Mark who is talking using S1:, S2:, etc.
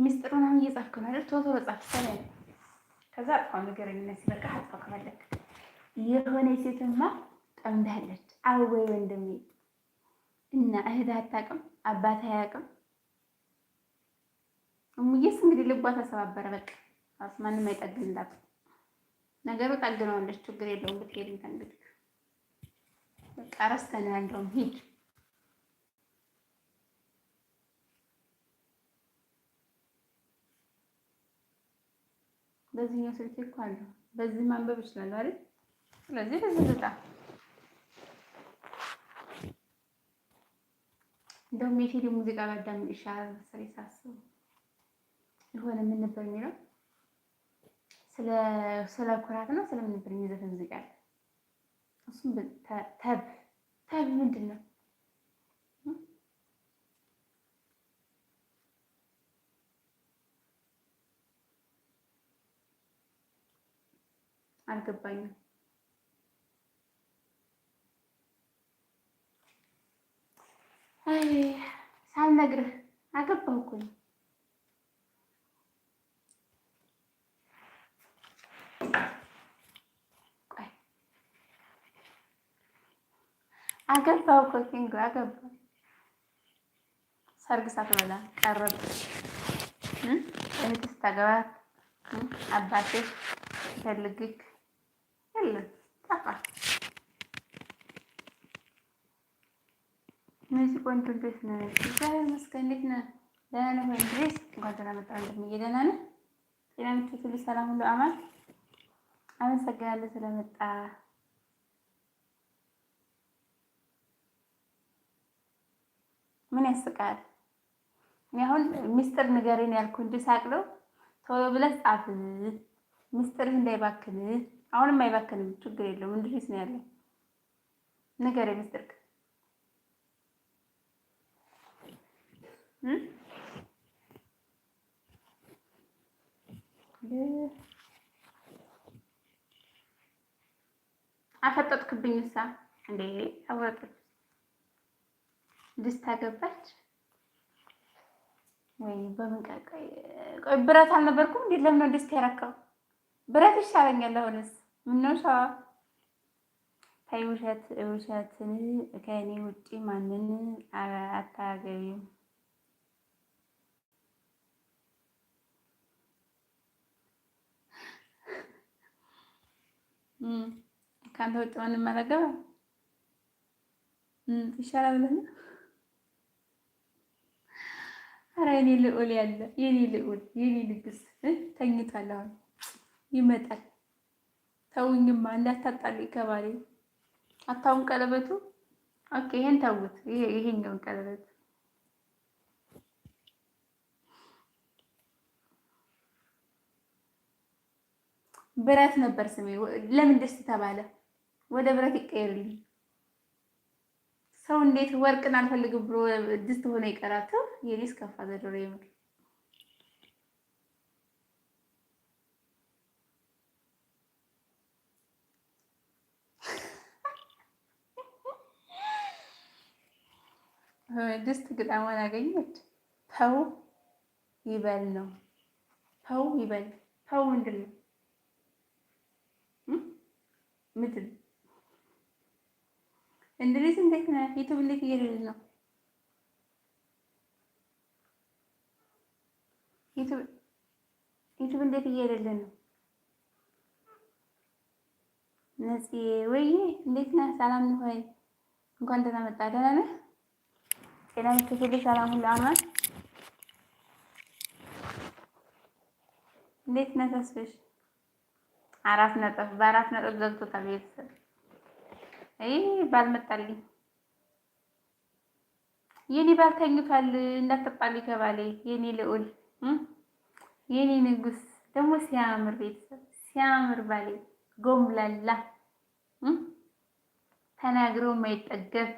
S1: ሚስጥር ምናምን እየጻፍክ ነው አይደል? ቶሎ ቶሎ ጻፍ። ሰላም ከዛ አጥፋው፣ ንገረኝ። ሲበቃ አጥፋው ከፈለክ። የሆነ ሴትማ ጠምዳለች። አወይ ወንድሜ እና እህት አታውቅም፣ አባት አያውቅም። እሙዬስ እንግዲህ ልቧ ተሰባበረ። በቃ ማንም አይጠግንላት። ነገሩ ጠግነዋለች፣ ችግር የለውም። ብትሄድም ከእንግዲህ በቃ ረስተናል። እንደውም ሂድ። በዚህኛው ስልኬ እኮ አለው፣ በዚህ ማንበብ እችላለሁ አይደል? ስለዚህ በዚህ ልጣ። እንደውም የቴዲ ሙዚቃ ባዳምጥ ይሻላል መሰለኝ ሳስበው። የሆነ ምን ነበር የሚለው? ስለ ኩራት ነው ስለምን ነበር የሚዘፍን ሙዚቃ አለ። እሱም ተብ ተብ ምንድን ነው? አልገባኝም። አይ ሳልነግርህ አገባሁ እኮ ነው። ቆይ አገባሁ እኮ ኪንጎ አገባሁ። ሰርግ ሳትበላ ቀረብ። እህት ስታገባ አባትህ ሲፈልግህ የለም ጠፋ። እነዚህ ቆንጆ እንዴት ነህ? እግዚአብሔር ይመስገን። እንዴት ነህ? ደህና ነህ ወይ? እንድሪስ እንኳን ደህና መጣህ ወንድምዬ። ደህና ነህ? ጤና ምቾት ሁሉ ሰላም ሁሉ አማን። አመሰግናለሁ ስለመጣ። ምን ያስቃል? እኔ አሁን ሚስጥር ንገረኝ ያልኩህ እንጂ ሳቅ ነው። ቶሎ ብለህ ጻፍ፣ ሚስጥርህ እንዳይባክን። አሁንም አይባክንም፣ ችግር የለውም። እንድሪስ ነው ያለው። ንገረኝ ሚስጥርህ። አፈጠጥክብኝ እሳ እንዴ? አወረጥኩ። ድስት አገባች ወይ? በምን ቆይ፣ ብረት አልነበርኩም እንዴ? ለምን ነው ድስት ያረካው? ብረት ይሻለኛል። አሁንስ ምነው ሸዋ ተይ፣ ውሸት ውሸትን። ከእኔ ውጪ ማንን አታገቢም? ከአንተ ውጭ ማንም አላገባም ይሻላል ብለህ ነው? ኧረ የኔ ልዑል ያለ የኔ ልዑል የኔ ንግስ ተኝቷል። አሁን ይመጣል። ተውኝማ እንዳታጣሉ ከባሌ። አታውን ቀለበቱ። Okay፣ ይሄን ተውት። ይሄኛውን ቀለበት ብረት ነበር ስሜ። ለምን ደስ ተባለ? ወደ ብረት ይቀየርልኝ። ሰው እንዴት ወርቅን አልፈልግም ብሎ ድስት ሆኖ ይቀራል? የኔስ ከፋ ዘንድሮ የምር። ድስት ግጣሟን አገኘች። ተው ይበል ነው። ተው ይበል። ተው ምንድን ነው? ምንድን ነው? እንድሪስ እንዴት ነህ? YouTube እንዴት እየሄደልህ ነው? YouTube እንዴት እየሄደልህ ነው? ነፂ ወይ እንዴት ነህ? ሰላም ነህ ወይ? እንኳን ደህና መጣህ። ደህና ነህ? ጤና ምቾት ሁሉ ሰላም ሁሉ አማን። እንዴት ነህ ተስፍሽ? 4 ነጥብ በ4 ነጥብ ዘግቶታል ቤተሰብ። አይ ባል መጣልኝ። የኔ ባል ተኝቷል። እንዳትጣሉ ከባሌ። የኔ ልዑል የኔ ንጉስ ደግሞ ሲያምር ቤተሰብ ሲያምር ባሌ ጎምላላ ተናግሮ የማይጠገብ።